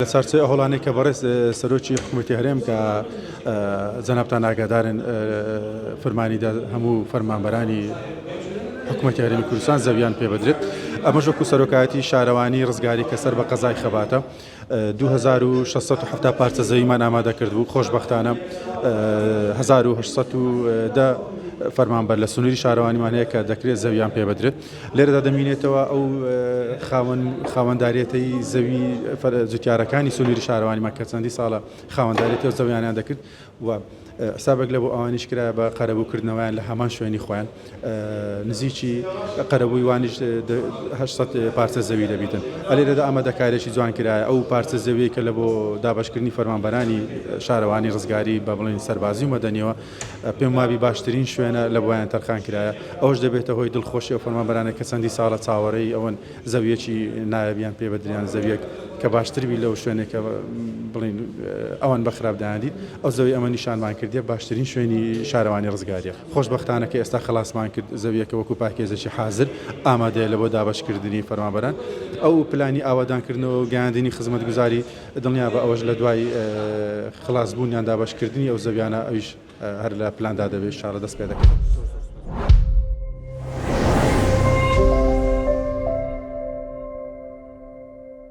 لە چارچێوەی ئەو هەوڵانەی کە بەڕێز سەرۆکی حکوومەتی هەرێم کە جەنابتان ئاگادارن فرمانی دا هەموو فەرمانبەرانی حکوومەتی هەرێمی کوردستان زەویان پێ بدرێت ئەمەش وەکو سەرۆکایەتی شارەوانی ڕزگاری کە سەر بە قەزای خەباتە 2670 پارچە زەویمان ئامادە کردبوو خۆشبەختانە 1810 فەرمانبەر لە سنووری شارەوانیمان هەیە کە دەکرێت زەویان پێ بدرێت لێرەدا دەمینێتەوە ئەو خاوەن خاوەنداریەتەی زەوی جوتیارەکانی سنووری شارەوانیمان کە چەندی ساڵە خاوەنداریەتی ئەو زەویانیان دەکرد و حسابێک لە بۆ ئەوانیش کرا بە قەرەبووکردنەوەیان لە هەمان شوێنی خۆیان نزیکی قەرەبووی وانیش 800 پارچە زەوی دەبیتن ئەلێرەدا ئامادەکارێکی جوان کرایە ئەو پارچە زەویەی کە لە بۆ دابەشکردنی فەرمانبەرانی شارەوانی ڕزگاری بە بڵێن سەربازی و مەدەنیەوە پێم وابی باشترین شوێنە لە بۆیان تەرخان کرایە، ئەوەش دەبێتە هۆی دڵخۆشی ئەو فەرمانبەرانەی کە چەندی ساڵە چاوەڕێی ئەوەن زەوییەکی نایابیان پێ بدریان، زەوییەک کە باشتر بی لەو شوێنەی کە بڵێین ئەوان بە خراپ دەیاندیت، ئەو زەوی ئەمە نیشانمان کردیە باشترین شوێنی شارەوانی ڕزگاریە. خۆشبەختانە کە ئێستا خەڵاسمان کرد زەوییەکە وەکو پاکێجێکی حازر ئامادەیە لە بۆ دابەشکردنی فەرمانبەران. ئەو پلانی ئاوەدانکردنەوە و گەیاندنی خزمەتگوزاری دڵنیابە ئەوەش لە دوای خلاس بوون یان دابەشکردنی ئەو زەویانە ئەویش هەر لە پلاندا دەبێت شارە دەست پێ دەکات.